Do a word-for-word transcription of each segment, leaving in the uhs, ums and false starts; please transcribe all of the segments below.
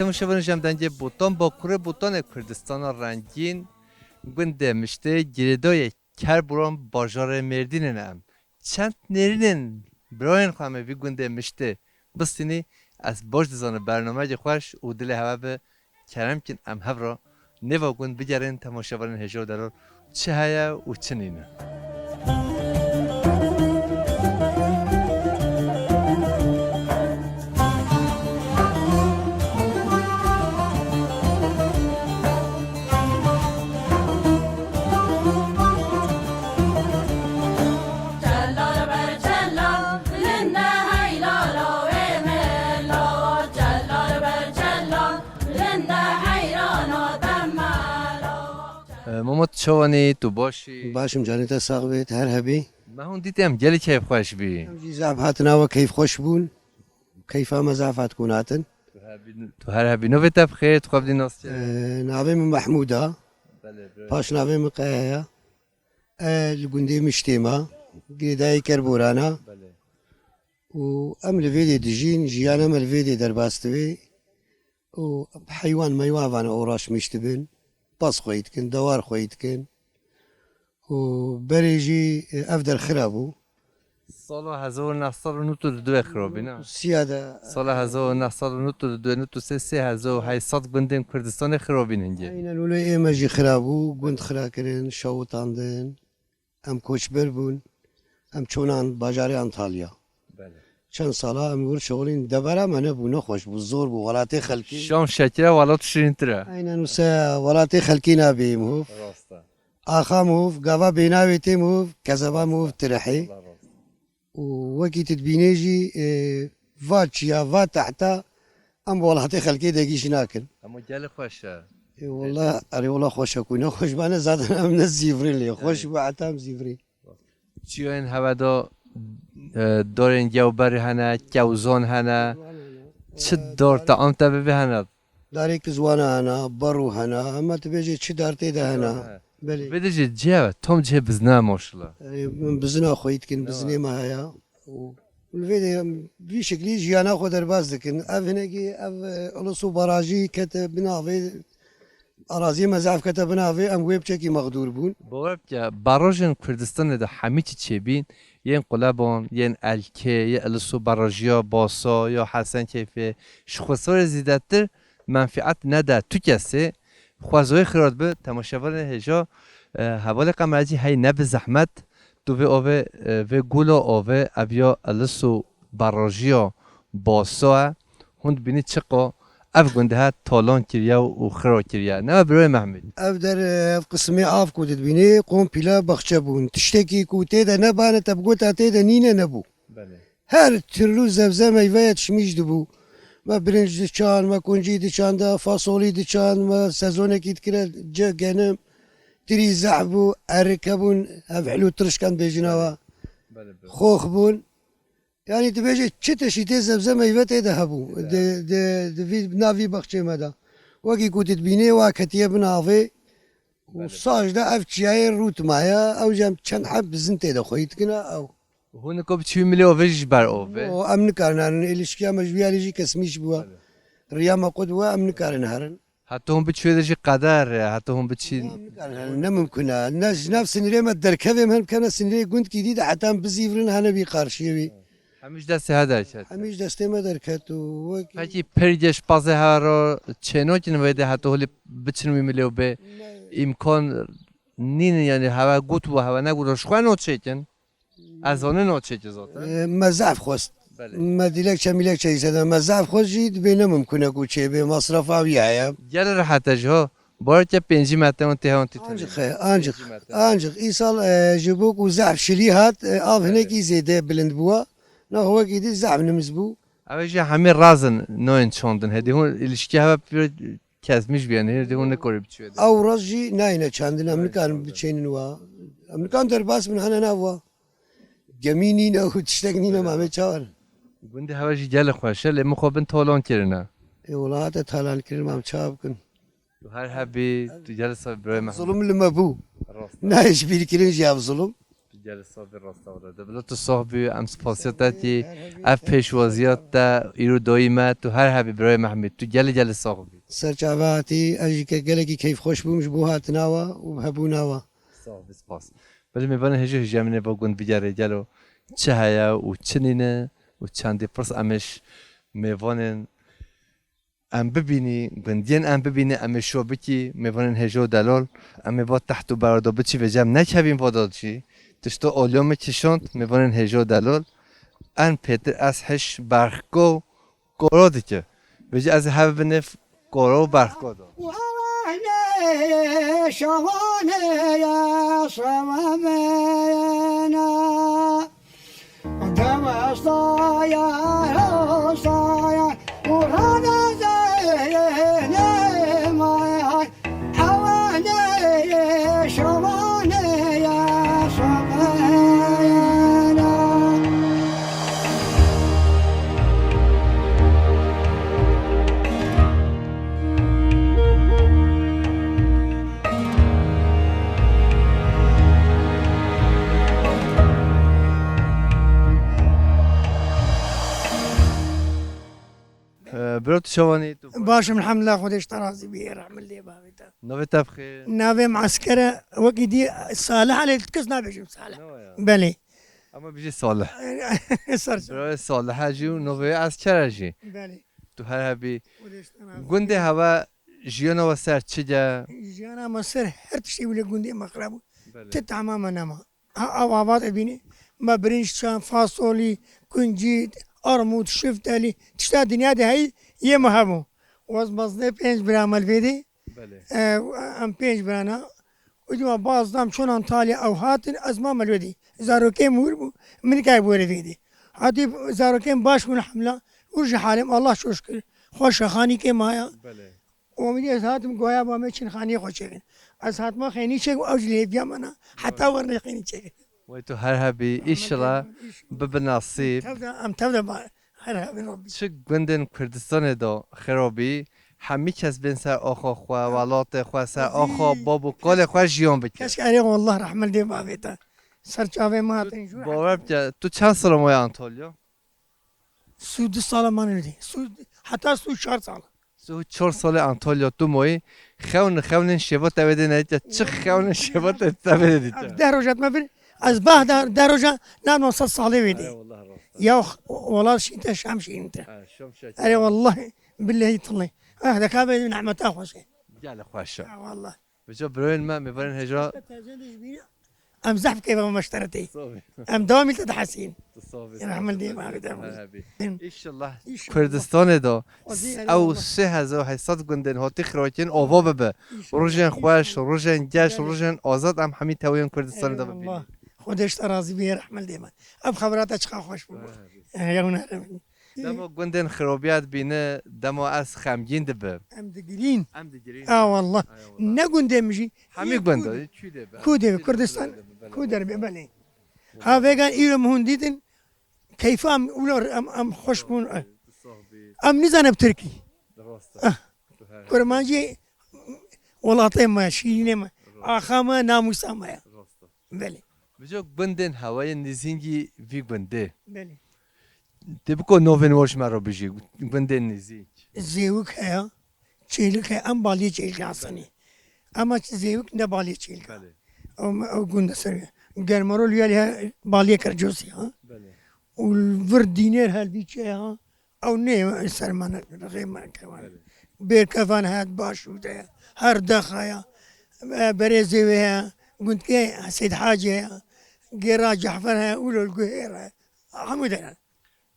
Temaşevanên ji em dengê Botan, Bakurê Botanê Kurdistana Rengîn, gundê Miştê, girêdayê Kerboran, bajarê Mêrdînê ne em. Çend nêrînên birayên xwe em ê vî gundê Miştê bistînî, ez baş dizanim bernameyekî xweş û dilê hewe bi. Kerem kin em hev re nêva gund bigerin, temaşevanên hêja û delal çi heye û çi nîne. Ee, Mama, tu çawanî, tu baş î? Baş im, canê te sax bê, tu her hebî. Me hûn dît, em gelî keyfxweş bî. Em jî zaf hatina we keyfxweş bûn. Keyfa me zaf hat ku hatin. Tu her hebî, tu her hebî. Navê te bi xêr, tu xwe bidî nas çi? Ee, navê min Mehmûd a. Belê, belê. Paş navê min Qeya ya. E, li gundê Miştê me, girêdayê Kerboran a. Belê. Û em li vê dê dijîn, jiyana me li vê dê derbas dibe. Û heywan meywan vane uğraşmîş dibin. Pas xweyî dikin, dewar xweyî dikin. Û berê jî, e, ev der xira bû. Sala hezar û neh sed û nod û du xirabî, ne? Siya de. Sala hezar û neh sed û nod û du, nod û sê, sê hezar û heyt sed gundên Kurdistanê xirabîn hingê. Aynen, wilo ê me jî xira bû, gund xira kirin, şewitandin. Em koçber bûn. Em çûnan bajarê Antalya. Belê. Çend sala em wir şewilîn, devera me nebû, nexweş bû, zor bû, welatê xelkî. Şam şekire, welat şirîntir e. Aynen, wisa welatê xelkî nabê mihov. Rast e. Axa mihov, gava bênavê tê mihov, kezeba mihov tirihê. Allah razı olsun. Û wekî tu dibînê jî, e, va çiya, va tehta, em welatê xelkê degîş nakin. Hema gelê xweş e. E, wela, erê wela xweş e ku nexweş bane, zaten em ne zîvirîn lê. Xweş Evet. bû heta em zîvirîn. Çiyayên heveda, e, darên gewberî hene, kewzan hene. Çi dar te am te bibe hene? Darê kizwana hene, barû hene, hema tu bêjê çi dar tê de hene. Hene. Belê. Vê de jî cihê, tam cihê bizna maşallah. E, bizina xwe dikin, Ne bizinê var? me heye. Û li vê de em vî şeklî jiyana xwe derbas dikin. Ev hinekî, ev, e, Ilis û barajî kete binavê, araziyê me zaf kete binavê, em wê biçekî mexdûr bûn. Bawer bike, barajên Kurdistanê de hemî çi çêbîn, yên Quleban, yên Elkê, yê Ilis û barajiya Basa ya Hesenkeyfê, ji xwesarê zêdetir menfiet nede tu kesê, xwezayê xira dibe, temaşevanê hêja, e, hevalê Qemercî hey ne bi zehmet, tu vê avê, e, vê gula avê, ev ya Ilis û barajiya Basa e, hûn dibînî çiqa ev gundehe talan kiriye û xira kiriye. Ne birayê Mehmûd? Ev der, ev qismê av ku dibînê, kompîle baxçe bûn. Tiştekî ku tê de nebane, te bi gota tê de nîne nebû. Belê. Her türlü zebze meyve yetişmiş dibû. Me birinc diçan, me kuncî diçan de, fasolî diçan, me sezonekî dikire ce genim, tirî zehf bû, erik hebûn, ev hilû tirişkan dibêjin awa. Belê, belê. Xox bûn. Yani dibêje çi teşîtê zebze meyve tê de hebû. Tê de. Di, di, di vî, navî baxçê me de. Wekî ku tu dibînê wa ketiye bin avê. Û Belê. saj de ev çiyayê rût maye, ew jî em çend heb bizin tê de xweyî dikine ew. Hûn nika bi çi wî milê avê jî ji ber avê? O, em nikarin herin, êlişkiya me ji wî alî jî kesmîş bûye. Belê. Riya me qut bûye, em nikarin herin. Heta hûn biçûyê de jî qeder e, heta hûn biçîn. Em nikarin herin, ne mimkun e. Ne ji nav sinirê me derkevê em herin bikevne sinirê gundkî dî de heta em bizîvirin hene bî qarşiyê wî. Hemî ji destê he derket. Hemî ji destê me derket û wek Pekî pir geş pazê he re çênokin vê de heta holê biçin wî milê û bê Ne. îmkan nînin, yani hewe got bû, hewe negot, ji xwe no çêkin. Ez zanin no çêkin zaten. E, me zaf xwest. Belê. Me dilekçe milekçe îsede, me zaf xwest jî dibê ne mimkun e ku çêbê, masrafa wî heye. Gelê rehet e jî ha. Bareke pêncî metre û tê hewn tê Ancik, tenê. he, ancik, Pêncî metre. ancik. Îsal, e, ji bo ku zehf şilî hat, e, av Belê. hinekî zêde bilind bûwa. Naxwe wekî dî zehf nimiz bû. Ew ê jî hemî razin nayên çandin. Hêdî hûn îlişkî heve pir kesmîş bîye, hêdî hûn nikorî biçûyê de. Ew raz jî nayêne çandin, em Nayên nikarin çandin. biçênin wa. Em nikan derbas bin hene nav wa. Gemî nîne û tiştek nîne, Belê. ma me çawa ne? Gundê heve jî gelê xweş e, lê min xwe bin talan kirine. Ê, wela hate talan kirin, ma em çawa bikin? Tu her hebî, tu gelê ser birayê me. Zulum li me bû. Rast. Nayê ji bîr kirin jî ev zulum. Gelê sax bî, rasta were. De bila tu sax bî, em spasiya te dikî. Ev pêşwaziya te îro dayî me, tu her hebî birayê me hemî. Tu gelê gelê sax bî. Ser çava hatî, ez jî ke-, gelekî keyfxweş bûm ji bo hatina we û hebûna we. Sax bî, spas. Belê mêvanên hêja hêja min ê bo gund bigerê gelo çi heye û çi nîne û çendî pirs em ê ji mêvanên em bibînî, gundiyên em bibînî, em ê şo bikî, mêvanên hêja û delal, em ê va teht û berda biçî vêce em nekevîn vada jî. Tişta aliya min kişand, mêvanên hêja û delal, en pêtir ez hiş berxka û koro dike. Vêce ez ê hev bi nêv koro û berxka da. Ee, bro, tu çawanî? Tu baş im, elhamdulillah, Xwedê ji te razî bî, rehmet lê bavê te. Navê te bi xêr? Navê min Esker e, wekî dî Salih e, lê kes nabêjim Salih. Belê. Ama bijî Salih. Ser çav. Birayê Salih e jî û navê Esker e jî. Belê. Tu her hebî. Gundê hewe jiyana we ser çi de? Jiyana me ser her tiştê wile gundê me xirab bû. Belê. Ti tahma me nema. Ha, ew ava dibînî. Me birinc çan, fasolî, kuncî, armût, şiftelî, tişta dinya de heyî yê me hebû. Wez mezinê pênc bira me li vê dî. Belê. E, em pênc bira ne. Û dîma baz dam çûn Antalya, ew hatin, ez mam li wê dî. Zarokê min wir bû, min kay bû li vê dî. Hatî zarokê min baş bûn hemla, wir ji halê min, Allah çok şükür. Xweş e, xanîkê maya. Belê. Omîdî ez hatim goya ba me çin xaniyê xwe çêkin. Ez hatma xênî çêk, ew jî li hêviya me ne. Heta werne xênî çêkin. Wey tu her hebî, înşallah bibi nasîb. Tev de, em tev de ba-, her hebî Rabbî. Çi gundên Kurdistanê de xirabî, hemî kes bên ser axa xwe, welatê xwe, ser axa bab û kalê xwe jiyan bike. Keşke erê, wallah rehmet dê bavê te. Ser çavê me hatin jû. Bawer bike, tu çend sala maye Antalya? Sû du sala mane dê. Sû, heta sû çar sala. Sû çar salê Antalya tu mayî, xewn, xewnên şêva te wê dê nedîte, çi xewnên şêva te, te wê dê dîte? Deh roja me vir, ez bah de, deh roja, na no sed salê wê dê. Ay, wallah rast e. Ya welat şîn te, şam şîn te. Ha, şam şeker. Erê, wallahi, billahi, tallahi. Ah, de ka be nehmeta xweş e. Gelê xweş e. Ha, wallah. Vêca birayên me, mêvanên hêja. Em zehf keyfa me meşteretê. Em dewamî te dihesîn. Rehmet dê me, her hebî. Înşallah Kurdistanê de ew sê hezar heyt sed gundên hatî xirakin ava bibe. Rojên xweş, rojên geş, rojên azad em hemî tewiyên Kurdistanê de bibînin. Xwedê ji te razî bî, rehmet dê me. Ev xebera te çiqa xweş bû. Her hebî. Ew ne. Dema gundên xirobiya dibîne, dema ez xemgîn dibe. Em digirîn. Em digirîn. A wallah. Ay wallah. Ne gundê min jî. Hemî gund e, çû dê be. Ku dê be, Kurdistan, ku dê be, belê. Ha, vêgan îro min hûn dîtin, keyfa em, wilo em, em xweş bûn. Em nizane bi tirkî. Rast e. Ah. Kurmancî welatê me, şîrînê me, axa me, namûsa me ye. Rast e. Belê. Vêca gundên hewa yê nêzîngî vî gundê. Belê. Tê biko novên wan ji me re bijî, gundên nêzîk. Zêwik heye, Çêlik heye, em baliyê Çêlikê asenî. Ama Zêwik ne baliyê Çêlik. Belê. Ew, ew gund e ser. Germerol ya li baliyê Kercosî ha. Belê. Û vir Dînêr Helbîçe ya. Ew nê ser me ne, rixê me kevan. Belê. Bêrkevan heye, Başû de, Herdex heye, e, Berêzê wê heye, gundkê Seyd Hacî heye, Gêra Cehfer heye, Ulol Guhêr heye. Hemû de ne.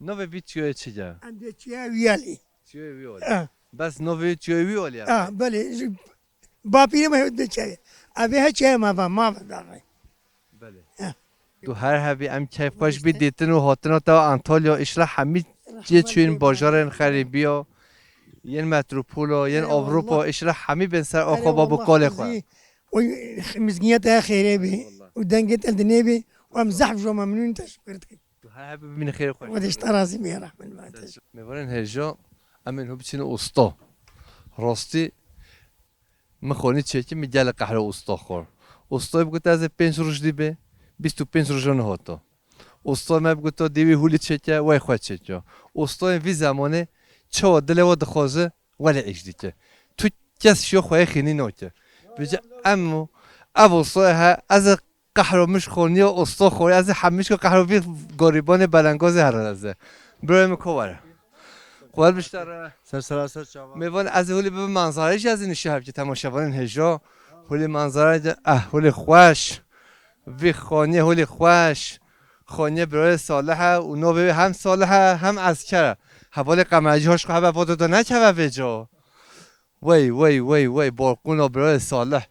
Navê vî çiyoyê çi ye? Em dê çiya wî alî. Çiyoyê wî alî. Eh. Bes navê çiyoyê wî alî? Ah, belê. Bapîrê me hewt dê çiya. Evê he çiya me va, ma va daxê. Belê. Eh. Tu her hebî, em keyfxweş bî dîtin û hatina te Antalya, îşla hemî cê çûyên bajarên xerîbiya, yên metropola, yên Ewropa, îşla hemî bên ser axa bab û kalê xwe. Û mizgîniya te xêrê bî û dengê te dinê bî û em zehf ji we memnûn, teşekkür dikin. Tu her hebî bimîne xêrê xweş. Xwedê ji te razî bî, rehmet li te. Mêvanên hêja, em ên hû biçîne usta. Rastî, Min xwînî çêkî, min gelek qehre usta xwar. Ustayê bigot ez ê pênc roj dî bê, bîst û pênc roja nehata. Ustoyê me biguto dê wî hûlî çêke, wey xwe çêke. Ustoyên vî zemanê çawa dilê we dixwaze, welê îş dike. Tu kes şiyo xweyê xînî nake. Vêce em û ev ustoyê he, ez ê qehro mişko niyo usto xwe, ez ê hemişko qehro vî gorîbanê belengazê here ez ê. Birayê min ko were. Xwel biştare. Ser sera ser çava. Mêvan ez ê hûlî bibe manzarayê jî ez ê nişe hevkî temaşevanên hêja. Hûlî manzarayê de, eh, hûlî xweş. Vî xaniyê hûlî xweş. Xaniyê birayê Salih e û navê wê hem Salih e hem Esker e. Hevalê qemercî hoş xwe hebe vodo da nekeve vêca. Wey, wey, wey, wey, balkona birayê Salih.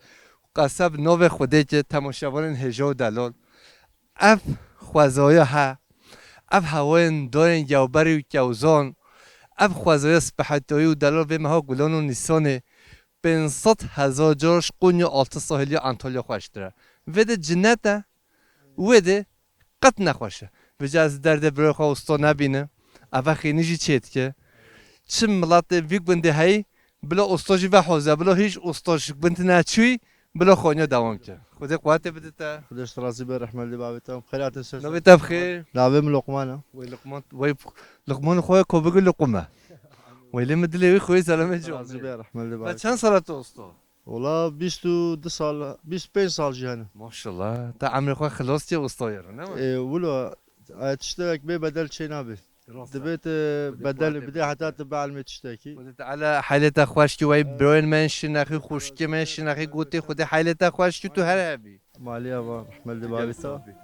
Qeseb navê Xwedê ki temaşevanên hêja û delal. Ev xwezaya he. Ev hewayên dayên gewberî û kewzan. Ev xwezaya spehîtayî û delal vê meha Gulan û Nîsanê. Pênc sed hezar car ji Qonya altı sahiliya Antalya xweştir e. Vê de cinnet e. Wê de qet nexweş e. Vêca ez derdê birayê xwe usta nebînim. Eve xînî jî çê dike. Çi miletê vî gundê heyî, bila usta jî vehoze, bila hîç usta ji gund neçûyî, bila xaniya dewam ke. Xwedê quwetê bide te. Xwedê ji te razî be, rehmet li bavê te. Xêr hatin ser. Navê te bi xêr? Navê min Loqman e. Wey Loqman, wey Loqman xwe ko bigir Loqum e. Wey lê min dilê wî xweyî selamê ci. Razî be, rehmet li bavê te. Çend sala tu usta? Wala bîst û du sal, bîst û pênc sal jî hene. Maşallah. Te emrê xwe xilas çê ustayê re, ne mi? Ê, wilo, e, tiştek bê bedel çê nabe. Rast e. Dibê te bedel bidê heta te bielmê tiştekî. Xwedê Teala heylê te xweş ki wey birayên me yên şinexî, xwişkê me yên şinexî gotê Xwedê heylê te xweş ki tu her hebî. Maliya va, rehmet li bavê te.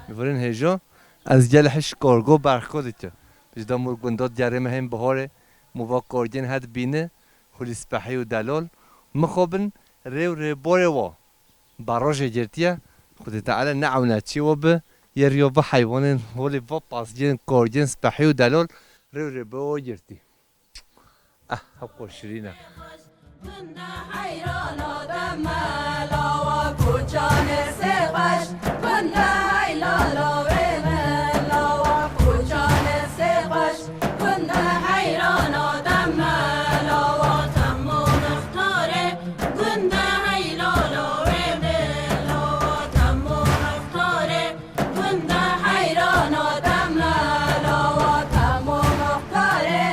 Mivarên hêja, ez gelek hişk kargo berxko dikim. Ji da mor gunda diyarê me hên biharê, mova kargên het bîne, hulî spehî û delal. Mixabin rê û rêbarê wa. Barajê girtiye, Xwedê Teala neewne çê wa bi, yê riya va heywanên holê va pasgên, kargên spehî û delal, rê û rêbarê wa girtî. Ah, hep xweşirîn e. Gunda heyran o deme lawa koçanê sêxweş. Gunda heylala wê me lawa koçanê sêxweş. Gunda heyran o deme lawa temû mixtarê. Gunda heylala wê me lawa temû mixtarê. Gunda heyran o deme lawa temû mixtarê.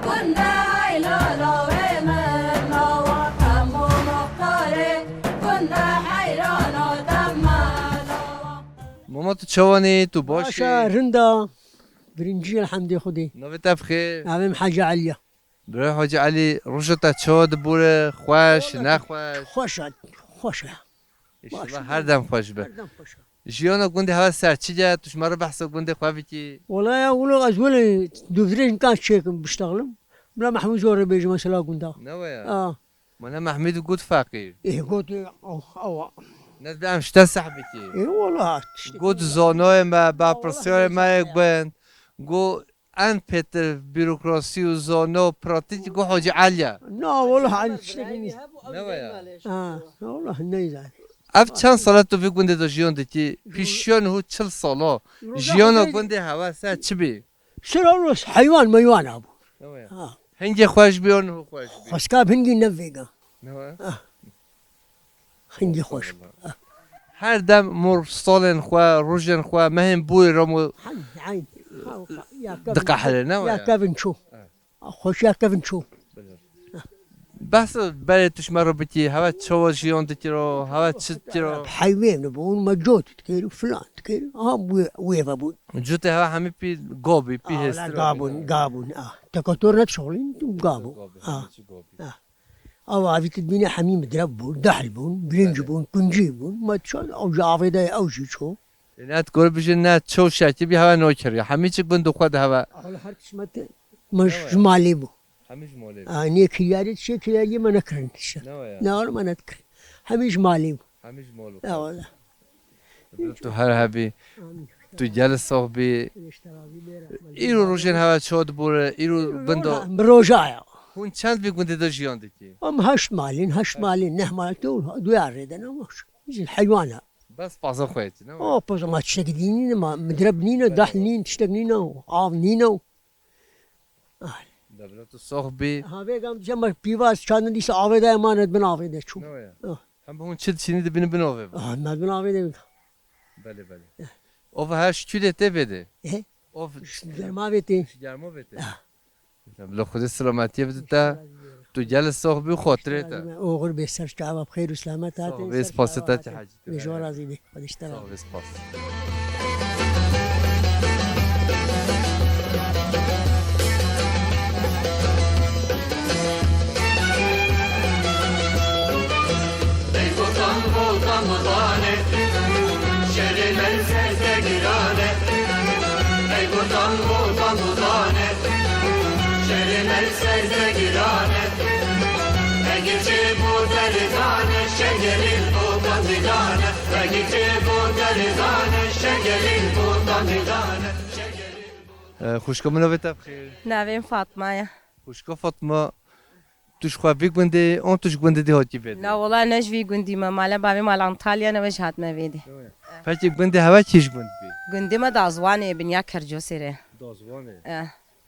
Gunda heylala wê me lawa temû mixtarê. Gunda heyran o deme lawa. Mama tu çawanî, tu baş î? Başa, rinda. Birincî elhamdê Xwedê. Navê te bi xêr? Navê min Hacî Elî ye. Birayê Hacî Elî, roja te çawa dibûre, xweş, nexweş? Xweş e, xweş e. Înşallah her dem xweş be. Her dem xweş e. Jiyana gundê hewe ser çi ye? Tu ji me re behsa gundê xwe bikî. Wela ya wilo ez wilo dûvdirêj nika çêkim biştexlim. Bila Mehmûd zor bêjim mesela gunda. Ne we ya? A. Mala Mehmûd got feqîr. Ê got, e, awa. Ne bi em ji te seh bikî. Ê wela. Got zanoyê me, berpirsiyarê me yê gund. Got en pêtir bürokrasî û zano, pratîk got Hacî Elî ye. Na, wela Elî tiştekî nî. Ne we ya? Ha, wela neyzanî. Ev çend sala tu vî gundê de jiyan dikî? Pîşiya niho çil sala. Jiyana gundê hewe ser çi bî? Sira wilo heywan meywan hebû. Ne we ya? Ha. Hingê xweş bî, niho xweş bî. Xweşka bi hingî ne vêga. Ne we? Ah. Hingî xweş. Maşallah. Ah. Her dem mor salên xwe, rojên xwe, mehên bûyê re mo Heyn, heyn. Diqehire, ne we ya? Ya kevin çû. Evet. Xweşiya kevin çû. Behsa berê tu ji me re bikî, hewe çawa jiyan dikiro, hewe çi dikiro? Heyvên bûn, me cot dikir, filan dikir. Aha, wê, wê ve bûn. Cotê hewe hemî pî gabî, pî hêstir. Gabûn, gabûn, ah. Tekator ne şoxlîn, gabû. Gabî, ah. Hemî çi gabî. Ah. Ew avî tu dibînî hemî midreb bûn, dehl bûn, bilinc bûn, kuncî bûn. Me çand ew ji avê de ew jî ço. Lê ne tu gor bijî ne çew şekî bî hewe nokiriye. Hemî çi gund û xwe di hewe. Ew her tişt me te, me ji malê bû. Hemî ji malê bû. A, nê kiryarê tişê kiryariyê me nekirin tişe. Ne we ya? Ne were me nedikirin. Hemî ji malê bû. Hemî ji malê bû. Ya wele. Tu her hebî. Amîn. Tu gel sox bî. Îro rojên hewa çawa dibore, îro bin do. Bi roja ya. Hûn çend vî gundê de jiyan dikî? Em heşt malîn, heşt malîn, neh mal tu, duya rê de ne baş. Jî heywana. Bes paza xwe yetî, ne? O, paza ma tiştek dînî ne, ma midreb nîne, dahl nîn, tiştek nîne, av nîne. Ay. Devlet tu sox bî. Ha, vê gam cem pîvaz çandin dîsa avê de emanet bin avê de çû. Ne ya? Ah. Hem hûn çi dişînî dibînin bin avê? Ah, me bin avê de. Belê, belê. Eh. Ov her şikûlê tê vê de. Eh? Ov Ji germa vê tê. Ji germa vê tê. Ah. Bila Xwedê selametiyê bide te. Tu gel sox bî û xotirê te. Oxir bê ser çava bi xêr û selamet hatê. Sox bê, spasê te ti hecî. Bêjor razî bê. Xwedê ji te razî. Sağ ol, spas. Ey Botan, Botan, Botanê, şerê me li ser te giran e. Ey Botan, Botan, Botanê, şerê me li ser te giran e. Vegir çê bo te rizan e, şengelê li Botan didan e. Ee, xwişka min, navê te bi xêr? Navê min Fatma ye. Xwişka Fatma, tu ji xwe vî gundê, an tu ji gundê dî hatî vê dê? Na, wela ne ji vî gundî me. Mala bavê me li Antalya ne, we jî hatime vê dê. Pekî gundê hewe kî ji gund bî? Gundê me Dazwanê, binya Kercosê re. Dazwanê. Eh.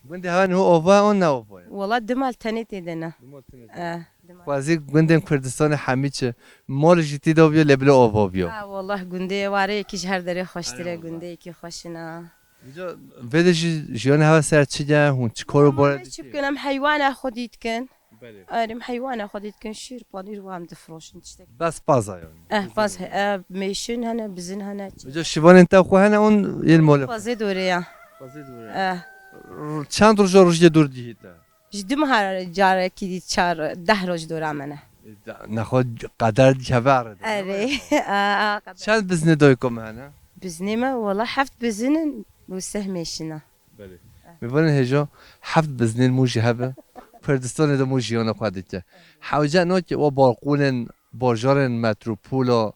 Gundê hewe niha ova ye an ne ova ye? Wela du mal tenê tê de ne. Du mal tenê tê de. Eh, du mal. Xwezî gundên Kurdistanê hemî çi? Malê jî tê de biyo, lê bila ova biyo. Ha, wela gundê warê yekî ji her derê xweştir e, gundê yekî xweş in a. Îca vê de jî jiyanê hewe ser çi ye? Hûn çi kar û bar dikin? Çi bikin, em heywana xwedî dikin. Belê. Erê, em heywana xwedî dikin, şîr, panîr û em difiroşin tiştek. Bes paza yani. Eh, paz, eh, mêşin hene, bizin hene. Îca şivanên te xwe hene, an yên malê xwe? Pazê dorê ya. Pazê dorê. Eh. Çend roja rojê dor dihî te? Ji du meha carekî dî çar, deh roj dora me ne. Nexwe qeder dikeve arê de. Erê. Aa, qeder. Çend biznê dayika me hene? Biznê me, wela heft bizin in û seh mêşin a. Belê. Mêvanên hêja, heft biznên mû jî hebe. Kurdistanê de mû jiyana xwe dike. Hewce nake wa balqûnên bajarên metropola,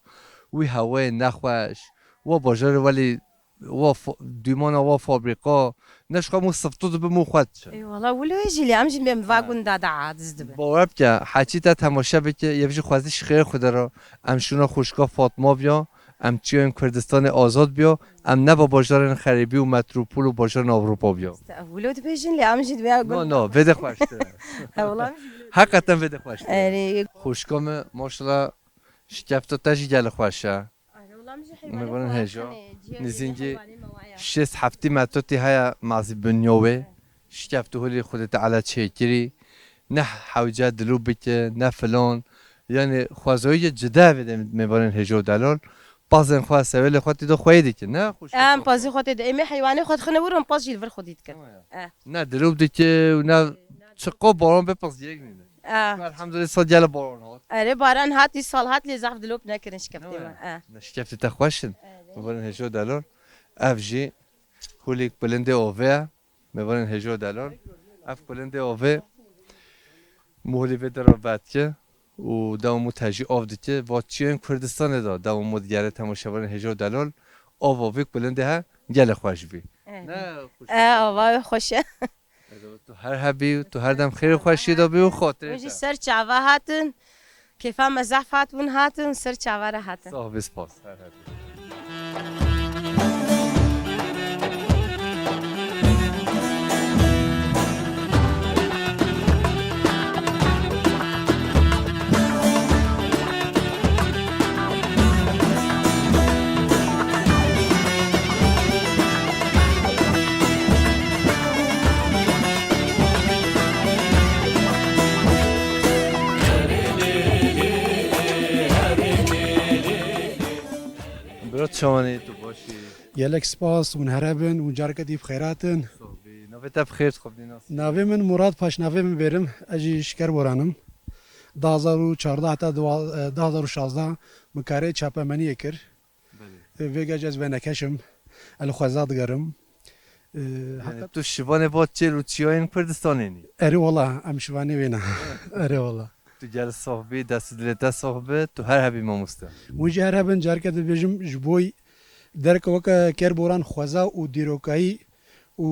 wî hewayê nexweş, wa bajarê welî wa fa-, dûmana wa fabrîka, ne ji xwe mû siftu dibe mû xwe diçe. Ey wala, wilo jî lê em jî em va gunda de aciz dibe. Bawer bike, heçî te temaşe bike, yev jî xwezî ji xêrê xwe de re, em şûna xwişka Fatma biya, em çiyên Kurdistanê azad biya, em ne ba bajarên xerîbî û metropol û bajarên Ewropa biya. Wilo dibêjin lê em jî dibe. No, no, vê de xweştir e. He, wala em jî wilo. Heqeten vê de xweştir e. Erê. Xwişka me, maşallah, şikefta te jî gelek xweş e. Mêvanên hêja, nizîngî şêst heftî metrotî heye mazî binya wê. Şikeft û holî Xwedê Teala çêkirî. Ne hewce dilû bike, ne filan. Yanî xwezayî cide vê de mêvanên hêja û delal. Pazên xwe, sewêlê xwe tê de xweyî dikin, ne? Em pazî xwe tê de. Em ê heywanê xwe dixine wir, em paz jî li vir xwedî dikin. Eh. Ne dilû dike û ne çiqo baran bê paz yek nîne. Ah. Elhamdulillah, sal gele baran hat. Erê, baran hat, îsal hat, lê zaf dilop nekirin şikeftê me. Ah. Ne, şikeftê te xweş in. Erê. Mêvanên hêja û delal. Ev jî holî kulindê avê ye. Mêvanên hêja û delal. Ev kulindê avê mû holî vê de re vedike û dewamû te jî av dike. Va çiyên Kurdistanê de dewamû digere temaşevanên hêja û delal. Ava vî kulindê he gelek xweş bî. Erê. Ne xweş. E, ava xweş e. Tu her hebî, tu her dem xêr û xweşiyê de bî û xatirê te. Hûn jî ser çava hatin, kêfa me zehf hat, hûn hatin, ser çava re hatin. Sax bî, spas. Her hebî. Bira, çawanî, tu baş î? Gelek spas, hûn here bin, hûn careke dî bi xêr hatin. Sax bî. Navê te bi xêr, xwe bidî nas. Navê min Murat, paşnavê min bêrim, ez jî ji Kerboran im. Du hazar û çardeh heta dua-, e, du hazar û şazdeh min karê çapemeniyê kir. Belê. E, vêga jî ez venekeş im. Ez li xweza digerim. E, yanî tu şivanê va çêl û çiyayên Kurdistanê nî? Erê wala, em şivanê wê ne. Erê wala. Tu gel sax bî, dest û dilê te sax be, tu her hebî mamoste. Hûn jî her hebin, careke dibêjim, ji bo Derke weke Kerboran xweza û dîrokayî û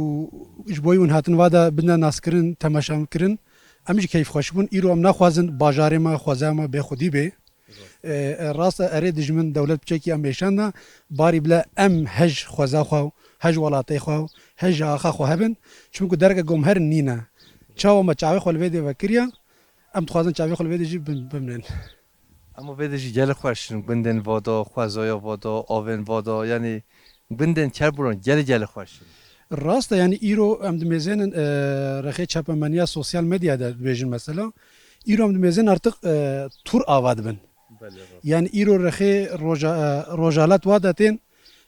ji bo hûn hatin va de bine naskirin, temaşekirin. Em jî keyfxweş bûn. Îro em naxwazin bajarê me, xweza me bê xwedî bê. E, e, rast e, erê dijmin dewlet piçekî em mêşan da. Barî bile em hej xweza xwe, hej welatê xwe, hej axa xwe hebin. Çimku dereke gom herin nîne. Çawa me çavê xwe li vê dê vekiriye, em dixwazin çavê xwe li vê dê jî bin-, bimînin. Ama vê de jî gelek xweş in. Gundên vada, xwezaya vada, avên vada, yanî gundên Kerboran gelek gelek xweş in. Rast e, yanî îro em dimêzênin, e, rexê çapemeniya sosyal medya de dibêjin mesela. Îro em dimêzên artık, e, tur ava dibin. Belê, rast. Yanî îro rexê roja-, e, rojalat wa de tên,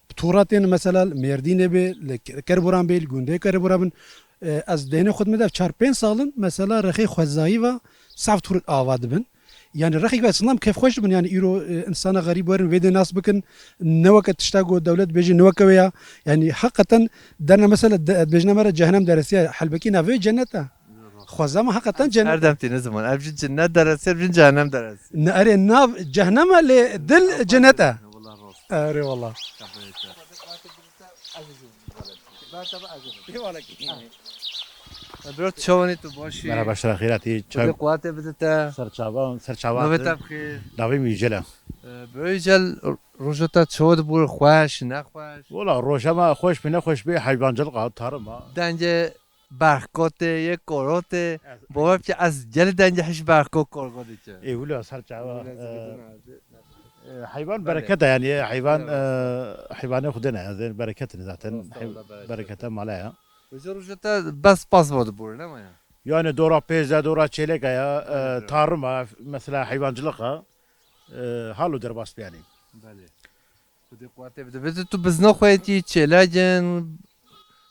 bi tura tên mesela li Mêrdînê bê, li Ke-, Kerboran bê, li gundê Kerboran bin. E, ez deynê xwe dime de çar pênc sal in, mesela rexê xwezayî ve saf tur ava dibin. Yanî rexek ve silam kêfxweş dibin. Yanî îro, e, insana xerîb werin vê dê nas bikin. Ne weke tişta ku dewlet bêje ne weke wê ya. Yanî heqeten derna mesela de-, bêjina me re cehennem deresiye. Helbekî navê wê cennet e. Xweza me heqeten cennet e. Her dem tîne ziman. Ev jî cennet deresiye, ev jî cehennem deresiye. Ne, erê nav cehennem e lê dil cennet e. Erê wallah. Bro, çawanî tu başî? Merhaba, şira xêratî. Xwedê quwatê bide te. Serçavan, serçavan. Navê te bi xêr? Navê min Yücel e. Ee, bro Yücel, roja te çawa dibû, xweş, nexweş? Wala, roja me xweş be, nexweş be, heyvancılık a, tarım a. Dengê berxkotê, yê korotê. Evet. Bawer bike ez gelî dengê hiş berxko korgo dike. Ê, wila serçava, Wila e, zikidin abi. E, heyvan Belê. Bereket e yani, heyvan, Belê. E, heyvanê Xwedê ne, yani bereket ne zaten. Rast, Hey-, Allah bereket. Berekete mala ya. Roja, roja te bes pas vardı bu, ne mi ya? Yani dora pêz e, dora çêlek e ya, e, Evet, evet. Tarım e, mesela heyvancılık e, e, halo derbas yani. Belê. Xwedê quwetê bide. Bide tu bizna xwe yetî çêlek in,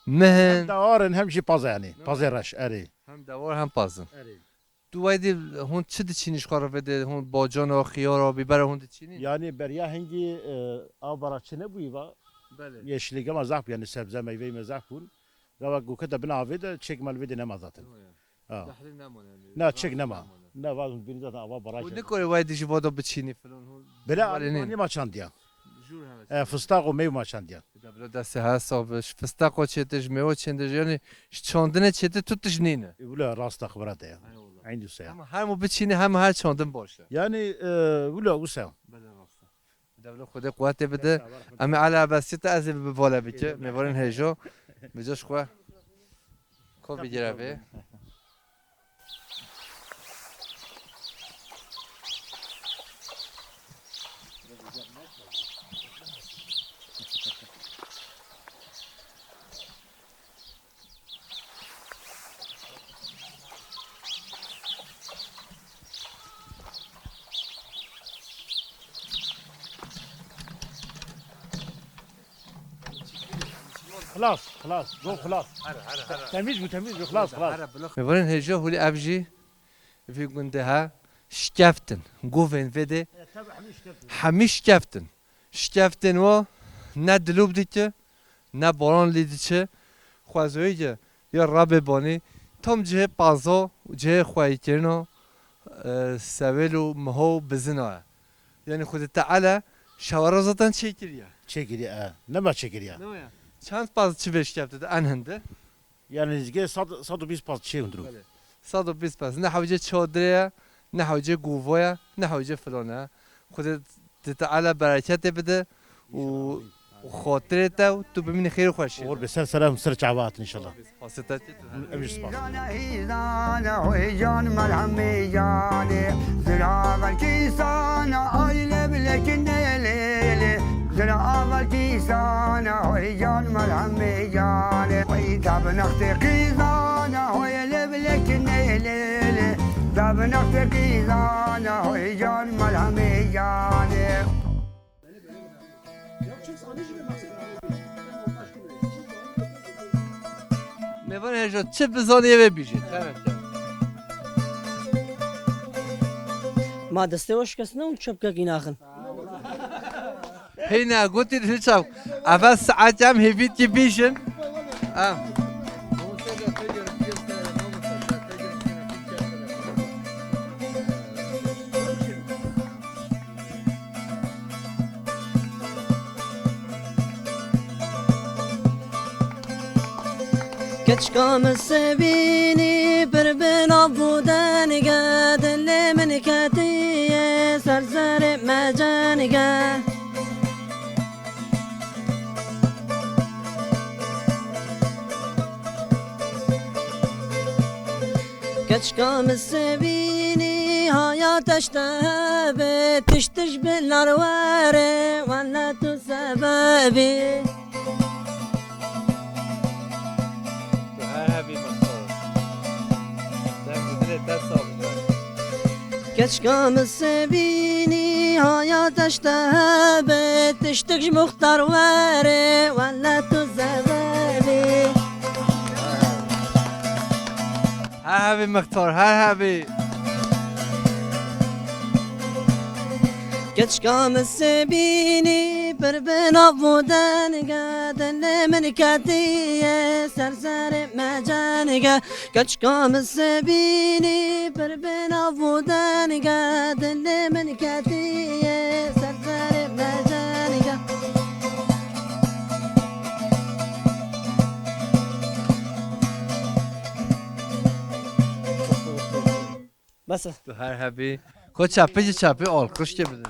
mih in. Hem dewar in, hem jî paz e yani. Ne? Pazê reş, erê. Hem dewar hem paz in. Erê. Tu weydî hûn çi diçînî ji xwe re vê de, hûn bacana, xiyara, bîbera hûn diçînî? Yani beriya hingî, e, av bara çi nebûyî va. Belê. Yeşilîga me zaf bû, yani sebze meyveyê me zaf bûn. Gava ku kete bin avê de çek me li vê de nema zaten. Yok ya. Ha. Dehrê nemane yani. Na, çek nema. Nemane. Ne, va hûn bînî zaten ava baraj. Hûn nikorê weydî ji bo de biçînî filan, hûn Bela, barê nîn. Nema çandiya. Jûr hene. E, fistaq û meywe ma çandiya. Da bila destê her sax be, ji fistaqo çêtir, ji mêwe çêtir, yani ji çandinê çêtir tu tişt nîne. E, wila rasta xibra te ya. Eyvallah. Eyn duse ya. Ama her mu biçîne, hem her çandin baş e. Yani, e, wila wisa. Bela rasta. Dewle Xwedê quwetê bide. Em ê ala besî te ez ê bi bale bike. Eyvallah. Mêvarên hêjo. Bi coş xwe. Ko bigire vê. Xilas, xilas, go xilas. Here, here, here. Temîz bû, temîz bû, xilas, xilas. Here, bila. Mêvarên hêja hûlî ev jî vî gundê he şikeftin. Govên vê dê hemî şikeftin. Şikeftên wa ne dilûb dike, ne baran lî diçe. Xwezoyê ke ya Rebê banî tam cihê pazo, cihê xweyîkirina, e, sewêl û miho û bizina ye. Yani Xwedê Teala şewera zaten çêkiriye. Çêkiriye, e. Nema çêkiriye. Ne ya? Çend paz çi vê şikefte de en hinde? Yani nizgê sed, sed û bîst paz çê hundir o. Belê. Sed û bîst paz. Ne hewce çadire ye, ne hewce govo ye, ne hewce filan e. Xwedê Teala bereketê bide û xatirê te û tu bimînî xêr û xweşî. Oxir be, ser sera, ser çava hatin inşallah. Spasê te tê tu her. Em jî spas. Hîzane, hîzane, hoy can, melhemê canê. Zira belkî sana, ay lê bilekî nê lê lê. Zira belkî sana, hoy can, melhemê canê. Ay tabnextê qîzana, hoy lê bilekî nê lê lê. Tabnextê qîzana, hoy can, melhemê canê. Mêvan hêja çi bizanî vê bîjê. Ma destê we şikestine û çepkekî naxin. Heyna gotî li çav. Eva saet em hêvît ki bîjin. Em. Keçika min sebînî pir bi nav û denge, dilê min ketiye ser zerê mecenge. Keçika min sebînî haya teşte hebe, tişt tişt bi lar were, wele tu sebebî. Tu her hebî mixtor. Deng û dilê te sax be. Keçika min sebînî haya teşte hebe, tiştik ji muxtar were, wele tu zevebî. Her hebî mixtor, her hebî. Keçika min sebînî pir bi nav û denge, dilê min ketiye ser zerê mecenge. Keçika min sebînî pir bi nav û denge, dilê min ketiye ser zerê mecenge. Bes e. Tu her hebî. Ko çapê jî çapê alqişkê bidin.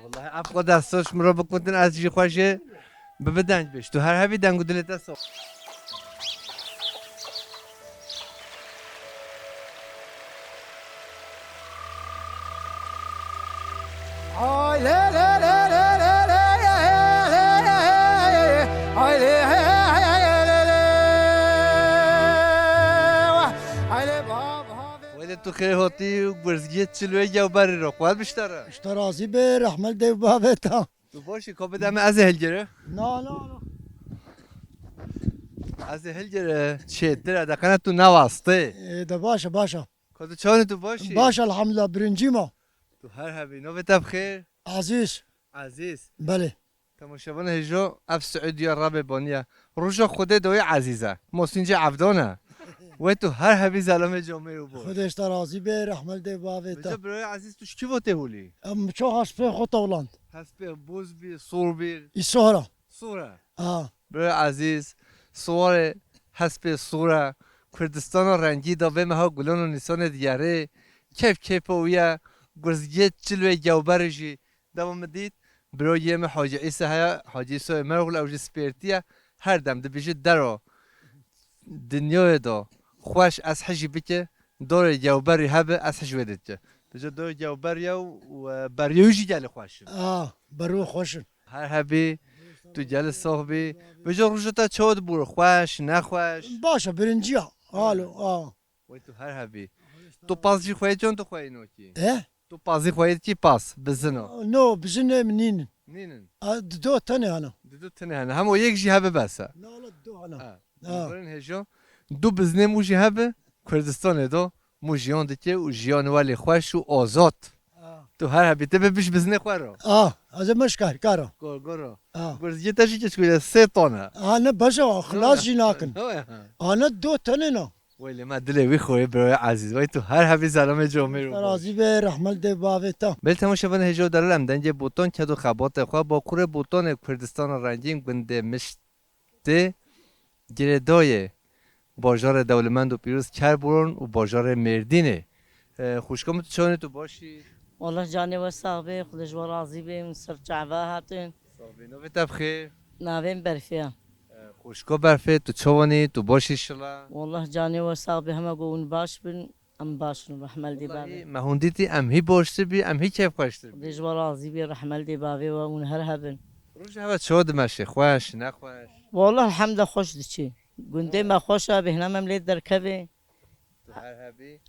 Wallahî ev qo dest soş min re bikutin, ez jî xwe jê bi bi deng bêj. Tu her hebî, deng û dilê te sox. Wê de tu xêr hatî û gurzgiyê çil wê gewberî ro. Xwe biştera. Ji te razî be, rehmet dê û bavê te. Tu baş î, ka bide me ez ê hilgere. Na, na, na. Ez ê hilgere çêtir e, de qene tu newastê. Ê, de baş e, baş e. Ka tu çawanî, tu baş î? Baş, elhamdulillah, birincî ma. Tu her hebî. Navê te bi xêr? Ezîz. Ezîz. Belê. Temaşevanê hêjo, ev Siûdiya Rebê baniye. Roja Xwedê dawî Ezîz e. Mosîncê Evdan e. Wê tu her hebî zelamê camêr û baş. Xwedê ji te razî be, rehmet dê bavê te. Vêca birayê Ezîz, tu ji kî ve tê holî? Em çax hespê xwe tewland. Hespê boz bî, sor bî? Îsohra. Sor e. Ha. Birayê Ezîz, siwarê hespê sor e. Kurdistana rengî da vê meha gulan û nîsanê digerê. Keyf keyfa wî ye. Gurzgiyê çil wê gewberê jî. Dema min dît, biro yê min Hacî Îsa heye, Hacî Îsayê Meroglu, ew jî spêrtî ye. Her dem dibêje dero dinyayê de xweş ez hijî bike, dorê gewberî hebe ez hij wê dike. Dibêje dorê gewberî ye û, e, beriyê wî jî gelê xweş in. A, beriyê xweş in. Her hebî, tu gelê sax bî. Vêca roja te çawa dibû, xweş, nexweş? Baş e, birinciya. Alo, a. Wey tu her hebî. Tu pas jî xweyê çon tu xweyê nokî? E? Tu pas jî xweyê dikî pas, bizino? No, bizin ê min nînin. Nînin. A, dido tenê hene. Dido tenê hene. Hemo yek jî hebe bes e. Na, la dido hene. Ha. Ha. Mizarin hêjo. Du biznê mû jî hebe, Kurdistanê do mû jiyan dike û jiyan welê xweş û azad. Ha. Tu her hebî, te be biş biznê xwe ro. A, ez ê meşkar, karo. Gor, gor ro. Ha. Gurzgê te jî keçik wî sê ton e. Ha, ne baş e, xilas jî nakin. Ha, ne do tenê na. Wey lê me dilê wî xwe yê birayê ezîz. Wey tu her hebî zelamê comêr û. Razî be, rehmet dê bavê te. Belê temaşevanê hêjo, delal em dengê Botan ked û xebatê xwe bakurê Botanê Kurdistana Rengîn gundê Miştê girêdayê bajarê dewlemend û pîroz Kerboran û bajarê Mêrdînê. E, xwişka min tu çawanî, tu baş î? Wallah canê we sax be, Xwedê ji we razî be, min ser çava hatin. Sax bî. Navê te bi xêr? Navê min Berfê ye. E, xwişko Berfê, tu çawan î, tu baş î şila? Wallah canê we sax be, hema ku hûn baş bin, em baş in, rehmet dê bavê. Wellahî, me hûn dîtî, em hî baştir bî, em hî keyfxweştir bî. Xwedê ji we razî bê, rehmet dê bavê we, hûn her hebin. Roj heve çawa dimeşe, xweş, nexweş? Wallah elhemdulillah xweş diçe. Gundê me xweş e, bêhna me lê derkeve. Tu her hebî.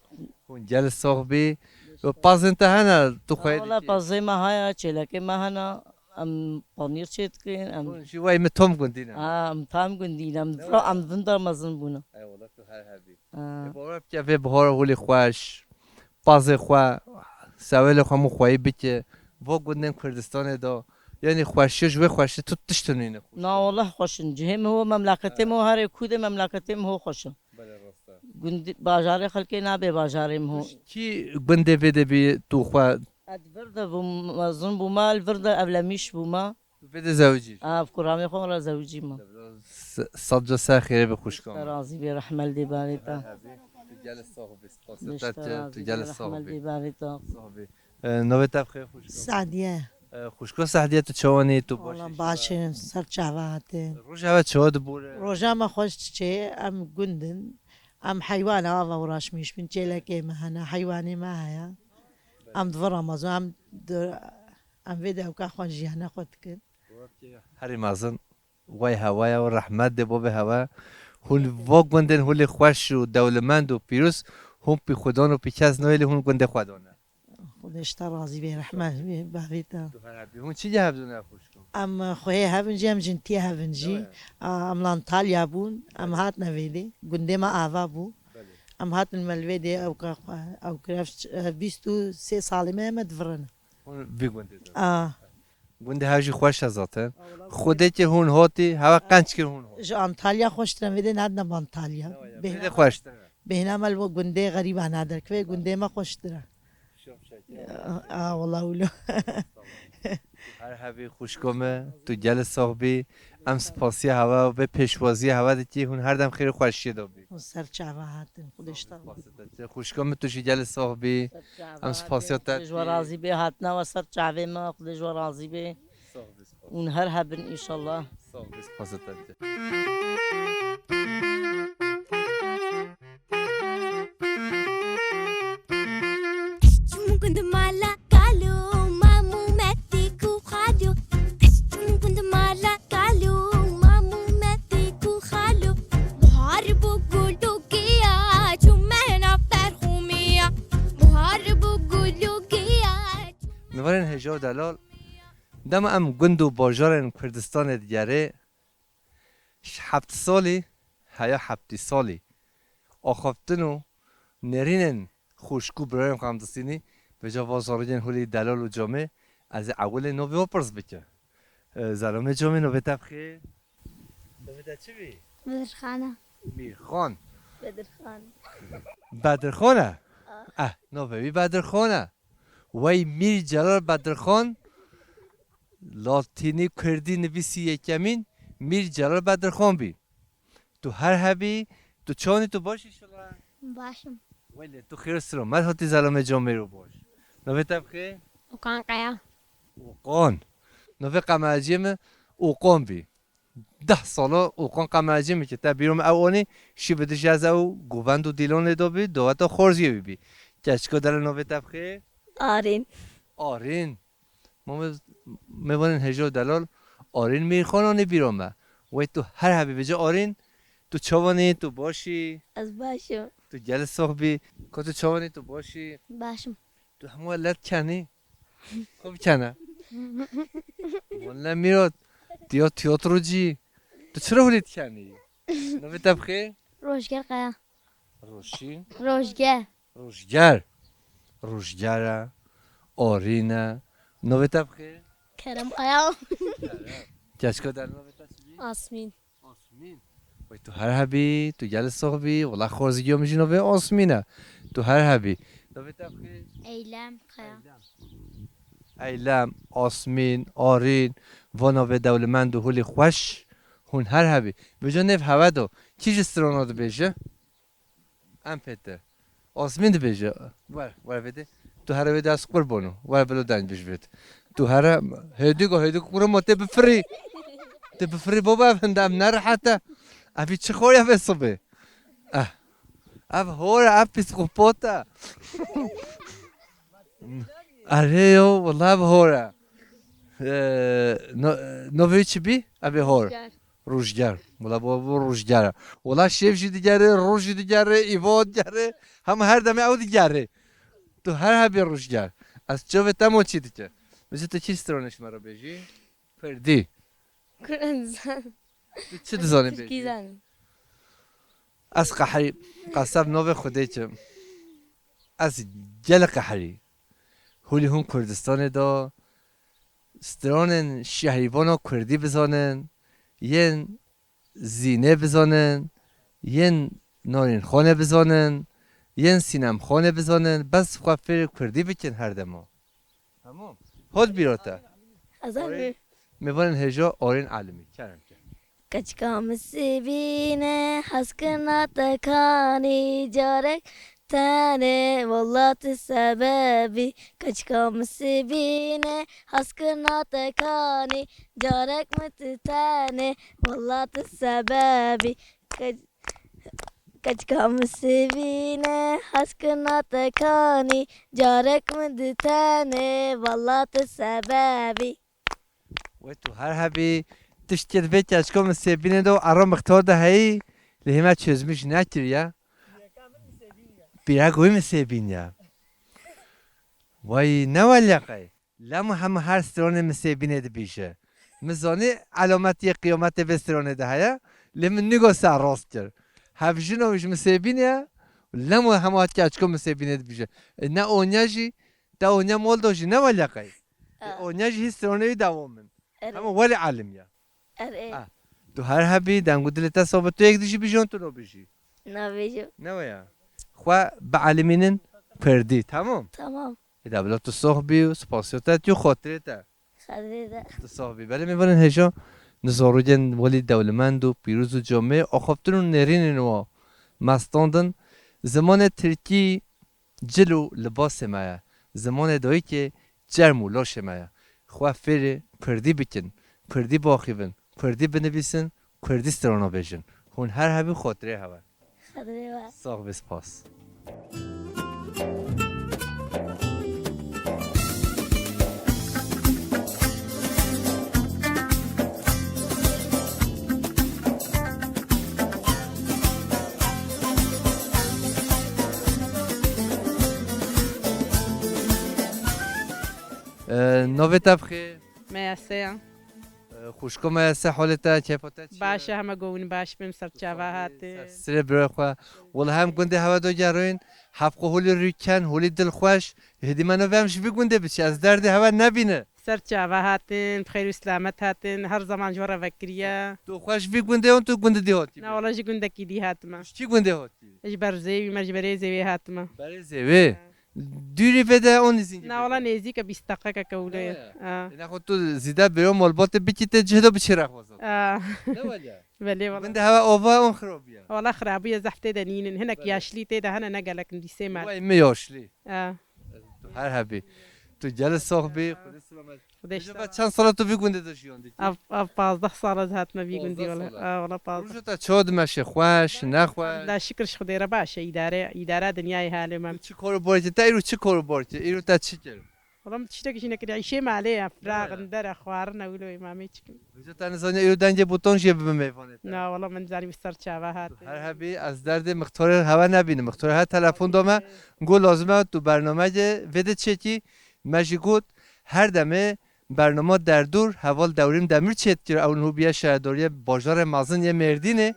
Hûn gel sax bî. Û pazên te hene, tu xweyê dikî? Wala pazê me haya, çêlekê me hene. Em panîr çê dikin. Em hûn jî wey min tam gundî ne? Ha, em tam gundî ne. Em vira, em vinda mezin bûne. Eyvallah, tu her hebî. Ha. Ê, bawer bike vê bihara holî xweş. Pazê xwe, sewêlê xwe mû xweyî bike. Vo gundên Kurdistanê de. Yanî xweşiya ji wê xweşî tu tişt nîne xweş. Na, wallah xweş in. Cihê min ho, memleketê min ho, herê kûdê memleketê min ho xweş in. Belê rast e. Gund-, bajarê xelkê nabe bajarê min ho. Tu ji kî gundê vê de bî tu xwe? Ez vir de bûm, mezin bûma, li vir de evlemîş bûma. Bide zewicî. Av kuramê xwe re zewicî ma. S-, sed ca ser xêrê bi xwişka Te me. Razî bê, rehmel dê barê te. Her hebî, tu gelê sax bî, spasiya te dikim, tu gelê sax bî. Rehmel dê barê te. Sax bî. E, navê te bi xêr xwişka? Sadiye. E, xwişka Sadiye, tu çawan î, tu baş î? Wala baş e, ser çava hatî. Rojava çawa dibore? Roja me xweş diçe, em gund in. Em heywana ava uğraşmış bin, çêlekê me hene, heywanê me heye. Em di vir Ramazan, em di, em vê dewka xwe jiyana xwe dikin. Herî mezin, wey hewaya û rehmet dê bo bê hewe. Hûn va gundên hûlê xweş û dewlemend û pîroz, hûn pî xudan û pî kes nayê lê hûn gundê xwe dane. Xwedê ji te razî bê, rehmet bê, bavê te. Tu her hebî. Hûn çi ye hevdûne xwişko? Em xweyê hevin jî, em jin tiye hevin jî. Ew ye. A, em li Antalya bûn, em hatine vê dê. Gundê me ava bû. Belê. Em hatin me li vê dê ewka xwe, ew kiref, e, bîst û sê salê me, me divirine. Hûn vî gundê de? A. Gundê hev jî xweş e zaten. Xwedê ki hûn hatî, hewe qenc kir hûn hat. Ji Antalya xweştir e, vê dê nadine bi Antalya. Ew ye, vê dê xweştir e. Bêhna me li bo gundê xerîban e, derkevê gundê me xweştir e. Şom şeker. A, wala wilo. Her hebî xwişko me, tu gelê sax bî. Em spasiya hewe û vê pêşwaziya hewe dikî, hûn her dem xêr û xweşiyê de bî. Hûn ser çava hatin, Xwedê ji te razî. Xwişko me, tu jî gelê sax bî. Em spasiya te dikî. Xwedê ji we razî bê, hatina we ser çavê me, Xwedê ji we razî bê. Sax bî, spas. Hûn her hebin înşallah. Sax bî, spasiya te dikî. Çûm gund mala kalo, mamû metik û xalo. Çûm gund mala kalo, mamû metik û xalo. Buhar bû gul û giya, çûme nav ber xûmiya. Buhar bû gul û giya. Mivarên hêja û delal, dema em gund û bajarên Kurdistanê digerê, Ji heft salî heya heftî salî axaftin û nêrînên xwişk û birayên xwe em distînî, vêca va zarokên hûlî delal û camê, ez ê ewilê navê wan pirs bikim. E, zelamê camê, navê te bi xêr? Navê te çi bî? Bedirxan e. Mîrxan. Bedirxan. Bedirxan e? Ah. Eh, navê wî Bedirxan e. Wey Mîr Celal Bedirxan, latînî kurdî nivîsî yekemîn Mîr Celal Bedirxan bî. Tu her hebî, tu çawan î, tu baş î şila? Baş im. Wey lê tu xêr û silamet hatî zelamê camêr û baş. Navê te bi xêr? Okan Kaya. Okan. Navê qemerciyê min Okan bî. Deh sala Okan qemerciyê min ke te bîro min ew anî, şî bi dij ez ew govend û dîlanê de bî, daweta xwarziyê wî bî. Keçika delal, navê te bi xêr? Arîn. Arîn. Ma me, mêvanên hêja û delal, Arîn Mîrxan anî bîra me. Wey tu her hebî, vêca Arîn, tu çawan î, tu baş î? Ez baş im. Tu gelê sax bî. Ka tu çawan î, tu baş î? Baş im. Tu hema led kenî. Xwe bikene. Welle Mîrat, tu ya tiyatrocî. Tu çira hûlî dikenî? Navê te bi xêr? Rojger Kaya. Roşîn? Rojger. Rojger. Rojger e. Arîn e. Navê te bi xêr? Kerem Kaya. Kerem. Keçika delal, navê te çi bî? Asmîn. Asmîn. Wey tu her hebî, tu gelê sax bî. Wela xwarzîgiya min jî navê Asmîn e. Tu her hebî. Navê te bi xêr? Eylem Kaya. Eylem. Eylem, Asmîn, Arîn, va navê dewlemend û hûlî xweş. Hûn her hebî. Vêca nêv hewe do. Kî ji strana dibêje? Em pê te. Asmîn dibêje. Wer, wer vêdê. Tu here vêdê ez qurban o. Wer velo deng bij vêt. Tu here hêdî go hêdî qurban tê bifirî. Tê bifirî baba, ev hinde, ev ne rehet e. Ev çi xor e vê sibê? Eh. Ev hor e, ev psîkopot e. Erê yo, wela ev hor e. Ee, no, no vê çi bî? Ev ê hor. Rojger. Rojger. Wela bo, bo rojger e. Wela şev jî digere, roj jî digere, îva digere. Hema her demê ew digere. Tu her hebî rojger. Ez çavê te mo çi dike. Mesela tu çi stranê ji me re bêjî? Kurdî. Kurd zan. Tu çi dizanî bêjî? Tirkî zanim. Ez qehrî, qeseb navê Xwedê çi. Ez gelek qehrî. Hûlî hûn Kurdistanê de stranên şehrîvana kurdî bizanin, yên Zînê bizanin, yên Narînxanê bizanin, yên Sînemxanê bizanin, bes xwe fêrê kurdî bikin her dema. Tamam. Hot bîra te. Ezan. Arîn, Mêvanên hêja Orên Alimî. Kerem ke. Keçika min sêvîne, hezkirina te kanî, carek tenê, wela tu sebebî. Keçika min sêvîne, hezkirina te kanî, carek min tu tenê, wela tu sebebî. Ke-, keçika min sêvîne, hezkirina te kanî, carek min tu tenê, wela tu sebebî. Wê tu her hebî, tiştê di vê keçika min sêbînê de û ero mixtor de heyî, lê hê me çözmüş nekiriye. Pîrek wî min sêbîniye. Way ne weleqey. Lem û hemû her stranê min sêbînê dibîje. Min zanî elametiyê qiyametê vê stranê de heye, lê min nîgo ser rast kir. Hevjino ji min sêbînê ye, lem û hemû her keçika min sêbînê dibîje. E, ne onya jî, te onya mol do jî ne weleqey. E, Ah. onya jî hî stranê wî dewam in. Erê. Hema welê alim ya. Erê. Ah. Tu her hebî, deng û dilê te sobe, tu yek dijî bijî, tu no bijî. Nabêjim. Ne we ya. Xwe bialimînin pirdî, tamam? Tamam. Êda bila tu sox bî û spasiyo te, tu xotirê te. Xatirê te. Tu sox bî. Belê mêvanên hêja, nizorûcên welî dewlemend û pîroz û comê, axaftin û nêrînên wa me standin. Zimanê tirkî cil û libasê me ye. Zimanê dayikê çerm û laşê me ye. Xwe fêrê pirdî bikin, pirdî biaxivin, pirdî binivîsin, kurdî strana bêjin. Hûn her hebî xotirê hewe. Xatirê we. Sax bî, spas. Ee, navê te bi xêr? Meyase ya. Ee, xwişko Meyase, holê te, keyfa te çi ye? Baş e, heme govin baş bin, ser çava hatin. Sirê birayê xwe. Wela hem gundê hewe do geroyin, hevqo holî rûken, holî dilxweş. Hêdî me navê em ji vî gundê biçe, ez derdê hewe nebîne. Ser çava hatin, bi xeyr û selamet hatin, her zaman ji we re vekiriye. Tu xwe ji vî gundê hon, tu gundê dî hatî? Na, wela ji gundekî dî hatime. Ji kî gundê hatî? Ji Berzêwî me, ji Berê Zêwê hatime. Berê Zêwê? He. Dûrî vê de hon nîzîn? Na, wela nêzîk e, bîst deqeqeke wilo ye. Ha. Ê, nexwe tu zîde bêro malbatê bikî tê cih de biçê rexwazan. Ha. Ne wele? Belê wela. Gundê hewe ova hon xirabî ye? Wela xirabî ye, zehf tê de nînin. Hinek Belê. yaşlî tê de hene, ne gelek in dîsê me. Vay me yaşlî. Ha. Tu her hebî. Tu gelê sox bî, Xwedê selamet. Xwedê Hêja, selamet. Çend sala tu vî gundê de jiyan dikî? Ev, ev pazdeh sal ez hatime vî gundî wele. Pazdeh sala. Ha, wela pazdeh. Roja te çawa dimeşe, xweş, nexweş? La şikir ji Xwedê re baş e, îdare, îdara dinyayê halê me. Tu çi kor û bar kir? Te îro çi kor û bar kir? Îro te çi kir? Wela min tiştek jî nekiriye. Îşê malê ye, firaq in, dere, xwarin e, wilo îmamê çikim. Hêja, te nizaniye îro dengê botan jê bibe mêvanê te? Na, wela min zanî wî ser çava hat. Her hebî, ez derdê mixtorê hewe nebînim. Mixtorê her telefon da me, got lazim e tu bernameyê vê de çêkî. Me jî got, her demê bernama Derdor, heval Dewrîm Demir çêdikir, ew niho bûye şaredoriyê bajarê mezin yê Mêrdînê.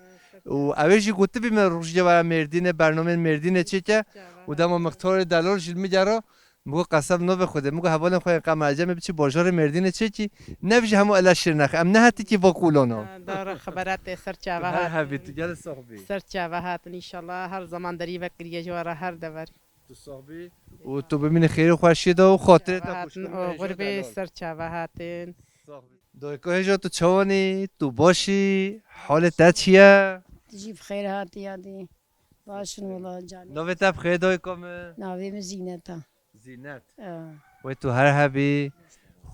Û ew ê jî gotibî me rojê were Mêrdînê, bernamên Mêrdînê çêke. Û dema mixtorê delal jî li min gera, min got, qesem navê Xwedê. Min got, hevalên xwe yên qema ecemê biçî bajarê Mêrdînê çêkî, nevijî hemû ele şêr nexe. Em nehetikî va qûlana. Ha, dara xebera te ser çava Her hatin. hebî, tu gelê sox bî. Ser çava hatin, înşallah her zaman derî vekiriye ji we re her dever. Tu sax bî û tu bimînî xêrê xweşiyê de û xatirê te Hatin xweş û bimînî, gurbê hêja ser çava hatin. Sax bî. Dayika hêja, tu çawanî? Tu başî? Halê te çi ye? Tu jî bi xêr hatî yadî. Baş in wela canê. Navê te bi xêr dayika min? Navê min Zînet e. Zînet. Ha. Wê tu her hebî,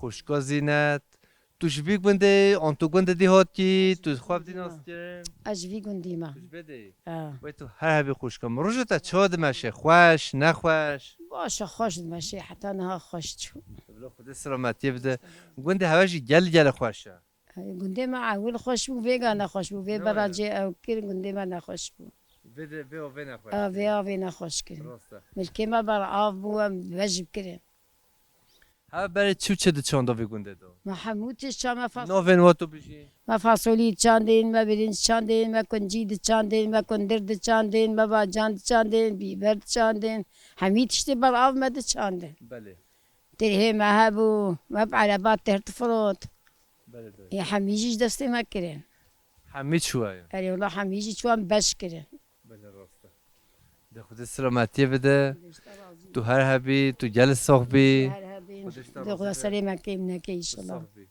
xwişka Zînet. Tu ji vî gundê, an tu gundê dî hatî, tu xwe bi dî nas kirin? Ez ji vî gundî me. Tu ji vê de yî? Ha. Wê tu her hebî xwişka min. Roja te çawa dimeşe? Xweş, nexweş? Baş e, xweş dimeşe, heta niha xweş çû. Bila Xwedê selametiyê bide. Gundê hewe jî gel gele xweş e. Gundê me ewil xweş bû, vêga nexweş bû, vê Ne beracê were? ew kir, gundê me nexweş bû. Vê de, vê o vê nexweş. Ha, vê avê nexweş kir. Rast e. Milkê me ber av bû, em vej bikirin. Ha, berê çi û çi diçanda vî gundê de? Me hemû tişt çand, me fas- Navên wa tu bijî? Me fasolî diçandên, me birinc diçandên, me kuncî diçandên, me kundir diçandên, me bacan diçandên, bîber diçandên. Hemî tiştê ber av me diçandin. Belê. Tirhê me hebû, me bi ereba têr difirot. Belê, belê. Ê hemî jî ji destê me kirin. Hemî çûye? Erê wela hemî jî çû, em beş kirin. Belê, rast e. De Xwedê selametiyê bide. Xwedê ji te razî be. Tu her hebî, tu gelê sox bî. Her hebîn. Xwedê ji te De razî Xweda be. serê me kêm neke Tu înşallah. sox bî.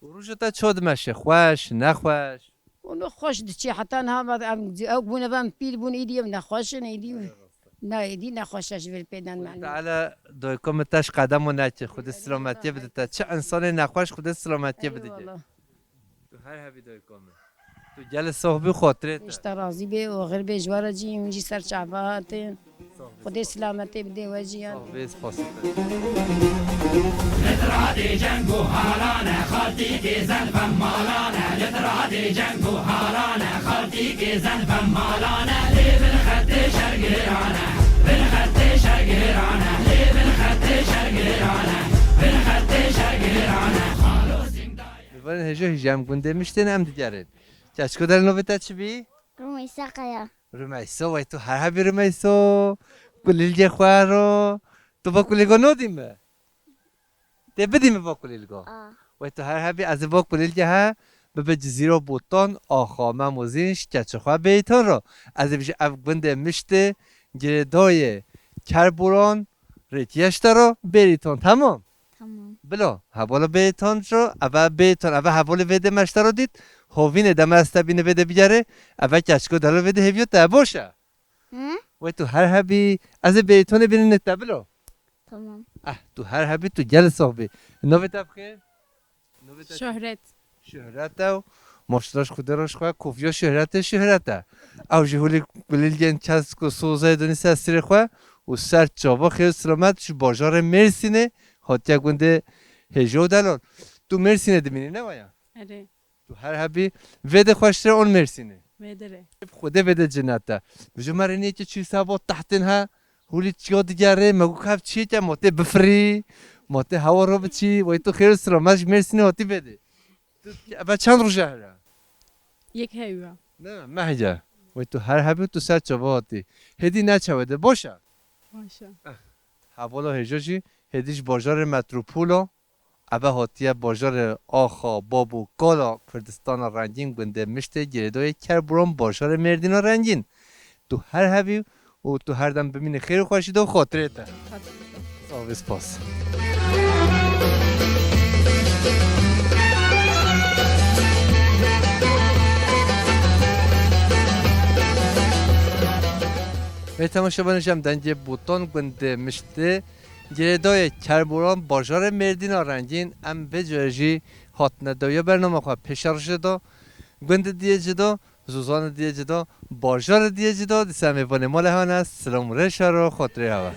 Û roja te ço dimeşe? Xweş, nexweş? Wilo xweş diçe, heta niha va em, ew bûne ve em pîl bûn, êdî em nexweş in, êdî ne, êdî nexweş e ji vir pê den mehna. Teala doyko min te ji qedemo neke, Xwedê silametiyê bide te. Çi insanê nexweş Xwedê silametiyê bide. Eyvallah. Tu her hebî doyko min. Tu gelê sox bî, xotirê te. Hêşta razî bê, oxir bê ji we re jî, hûn jî ser çava hatin. Xwedê silametê bide we jî yan. Sağ ol, spas. Mêvanên hêja hêja em gundê Miştê ne, em digerin. Keçko, dere navê te çi bî? Rumeysa Kaya. Rumeyso, wey tu her hebî Rumeyso. Kulîlgê xwe ro. Tu va kulîlgo nodî mi? Tê bidî mi va kulîlgo? A. Wey tu her hebî, ez ê va kulîlgê he, bibe Cizîro Botan, axa Mem û Zîn, ji keço xwe Bêrîtan ro. Ez ê bijî ev gundê Miştê, girêdayê Kerboran, rêtiye ji te ro, Bêrîtan, temam? Tamam. Bila, hevala Bêrîtan ro, eve Bêrîtan, eve hevalê vê dê me ji te re dît, hovînê de me ez te bîne vê dê bigerê, eve keçko delo vê dê hêviyo te, baş e? Hı? Wey tu her hebî, ez ê Bêrîtanê bînî te, bila. Tamam. Eh, tu her hebî, tu gel sox bî. Navê te bixêr? Navê te çi? Şöhret. Şöhret ew. Maşallah, ji Xwedê re ji xwe kofiya Şöhretê Şöhret e. Ew jî holî kulîlgên kesk û sozê donî ser sirê xwe û ser çava xêr û silamet ji bajarê Mêrsînê hatiye gundê hêja û delal. Tu Mêrsînê dimînî, ne waya? Erê. Tu her hebî, vê dê xweştir e an Mêrsînê? Vê dê re. Xwedê vê dê cennet e. Bijû me rê niyekê çî seba tehtên he, hûlî çiya digerê, me got, hev çiyê ke, ma tê bifirî, ma tê hewa re biçî, wey tu xêr û silamet ji Mêrsînê hatî vê dê. Tu eve çend roj e here? Yek heya. Ne, mehge. Wey tu her hebî, tu ser çava hatî. Hêdî neçe wê dê, baş e? Baş e. Eh, hevala hêja jî, hêdî ji bajarê metropol a, eve hatiye bajarê axa, bab û kala Kurdistana rengîn, gundê Miştê, girêdayê Kerboran, bajarê Mêrdîna rengîn. Tu her hebî û tu her dem bimînî xêr û xweşî de û xatirê te. Xatirê te. Sağ ol, spas. Ê temaşevanê, ji em dengê Botan, gundê Miştê, girêdayê Kerboran, bajarê Mêrdîna rengîn, em vê carê jî hatine dawiya bernama xwe pêşerojê de, gundê diyê cida, zozanê diyê cida, bajarê diyê cida, dîsa em ê vanê mala hewa ne, silam û rêşa ro, xatirê hewa.